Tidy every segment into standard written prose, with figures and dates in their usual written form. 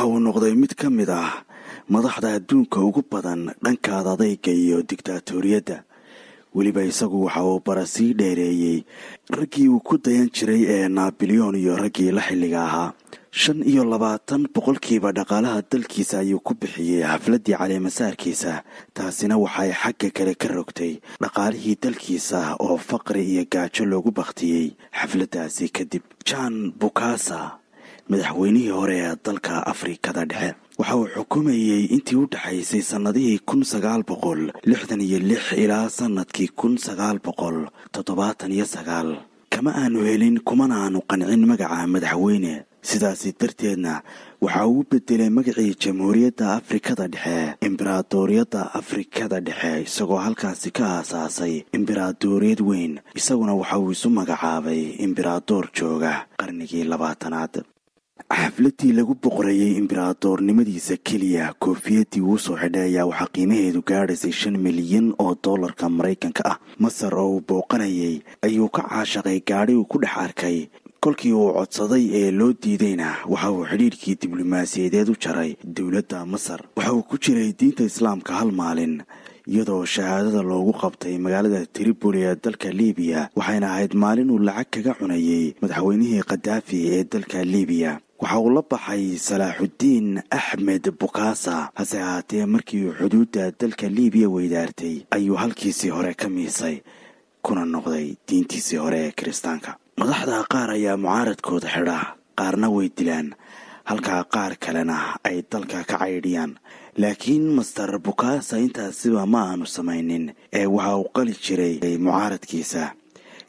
Waxa uu noqday mid ka mid ah madaxda adduunka ugu badan dhanka adadayga iyo diktaatoriyadda. Weliba isagu waxa uu bara sii dheereeyey raggii uu ku dayan jiray ee Nabilyon iyo raggii la xilliga ahaa. 25% dhaqaalaha dalkiisa ayuu ku bixiyey xafladdii caleemasaarkiisa. Taasina waxay xagga kale ka rogtay dhaqaalihii dalkiisa oo faqri iyo gaajo loogu bakhtiyey xafladdaasi kadib. Jan Bukasa, madaxweynihii hore ee dalka Afrikada Dhexe, waxa uu xukumayey intii u dhexaysay sannadihii 1966 ilaa sannadkii 1979. Kama aanu helin kumana aanu qancin magaca madaxweyne, sidaasi darteedna waxa uu bedelay magacii Jamhuuriyadda Afrikada Dhexe Imberaadoriyadda Afrikada Dhexe, isagoo halkaasi ka aasaasay imberaadoriyad weyn. Isaguna waxa uu isu magacaabay imberadoor jooga qarnigii 20aad. Xafladii lagu boqorayey imberadoornimadiisa keliya koofiyadii uu soo xidhay ayaa waxaa qiimaheedu gaadhaysay 5 milyan oo doolarka Maraykanka ah. Masar oo uu booqanayay ayuu ka caashaqay gaadhi uu ku dhex arkay. Kolkii uu codsaday ee loo diidayna, waxa uu xidhiidhkii diblomaasiyadeed u jaray dowladda Masar. Waxa uu ku jiray diinta Islaamka hal maalin iyadoo shahaadada loogu qabtay magaalada Tripoli ee dalka Libiya, waxayna ahayd maalin uu lacag kaga cunayey madaxweynihii Khadaafi ee dalka Libiya. Waxa uu la baxay Salaaxudiin Axmed Bukaasa, hase ahaatee markii uu xuduudda dalka Libiya weydaartay ayuu halkiisii hore ka miisay kuna noqday diintiisii hore ee Kiristaanka. Madaxda qaar ayaa mucaaradkooda xidha, qaarna way dilaan, halkaa qaar kalena ay dalka ka caydhiyaan. Laakiin Master Bukaasa intaasiba ma aanu samaynin ee waxa uu qali jiray mucaaradkiisa,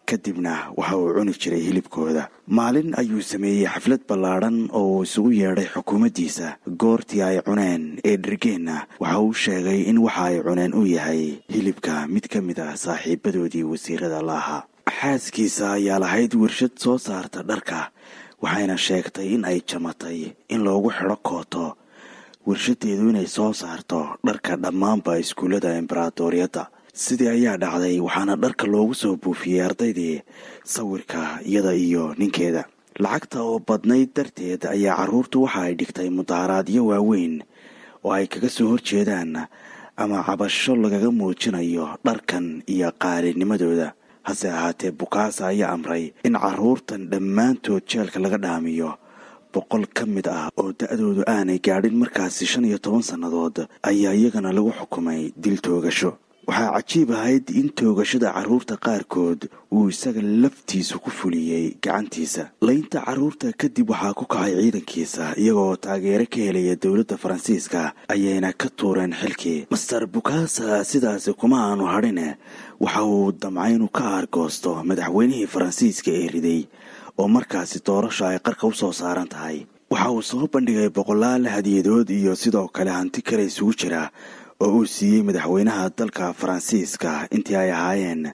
kadibna waxa uu cuni jiray hilibkooda. Maalin ayuu sameeyey xaflad ballaadhan oo uu isugu yeedhay xukuumaddiisa. Goortii ay cuneen ee dhergeenna, waxa uu sheegay in waxa ay cuneen uu yahay hilibka mid ka mid ah saaxiibadoodii wasiirada la ahaa. Xaaskiisa ayaa lahayd warshad soo saarta dharka, waxayna sheegtay in ay jamatay in loogu xidho kooto warshadeedu inay soo saarto dharka dhammaanba iskuullada imberaadoriyadda. Sidii ayaa dhacday, waxaana dharka loogu soo buufiyey ardaydii sawirka iyada iyo ninkeeda. Lacagta oo badnayd darteed ayaa carruurtu waxa ay dhigtay mudaharaadyo waaweyn oo ay kaga soo horjeedaan ama cabasho lagaga muujinayo dharkan iyo qaalinimadooda. Hase ahaatee Bukaasa ayaa amray in carruurtan dhammaantood jeelka laga dhaamiyo. 100 ka mid ah oo da-doodu aanay gaadhin markaasi 15 sannadood ayaa iyagana lagu xukumay dil toogasho. Waxaa cajiib ahayd in toogashada carruurta qaarkood uu isaga laftiisu ku fuliyey gacantiisa. Laynta carruurta kadib waxaa ku kacay ciidankiisa, iyagoo taageero ka helaya dowladda Faransiiska ayayna ka tuureen xilkii. Master Bukaasa sidaasi kuma aanu hadhine, waxa uu damcay inuu ka aargoosto madaxweynihii Faransiiska ee riday oo markaasi doorasho ay qarka u soo saaran tahay. Waxa uu soo bandhigay boqolaal hadiyadood iyo sidoo kale hanti kale isugu jira oo uu siiyey madaxweynaha dalka Faransiiska intii ay ahaayeen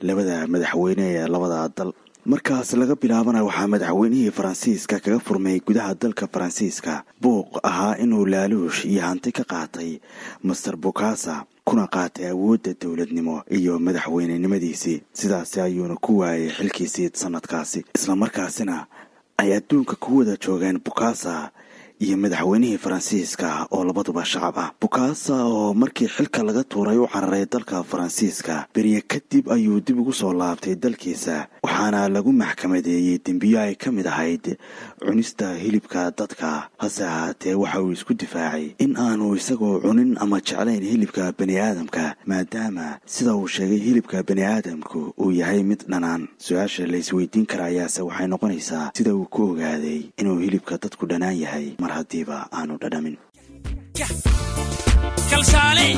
labada madaxweyne ee labada dal. Markaas laga bilaabana waxaa madaxweynihii Faransiiska kaga furmay gudaha dalka Faransiiska buuq ahaa inuu laaluush iyo hanti ka qaatay Master Bukasa, kuna qaatay awoodda dowladnimo iyo madaxweynenimadiisii. Sidaasi ayuuna ku waayay xilkiisii sanadkaasi, islamarkaasina ay adduunka ku wada joogeen Bukasa iyo madaxweynihii Faransiiska oo labaduba shacab ah. Bukaasa oo markii xilka laga tuuray u cararay dalka Faransiiska, berye kadib ayuu dib ugu soo laabtay dalkiisa, waxaana lagu maxkamadeeyey dembiyo ay ka mid ahayd cunista hilibka dadka. Hase ahaatee waxa uu isku difaacay in aanu isagoo cunin ama jeclayn hilibka bani aadamka, maadaama sida uu sheegay hilibka bani aadamku uu yahay mid dhanaan. Su-aasha la isweydiin kara ayaase waxay noqonaysaa sida uu ku ogaaday inuu hilibka dadku dhanaan yahay mar haddiiba aanu dhadhamin. Kalshaale.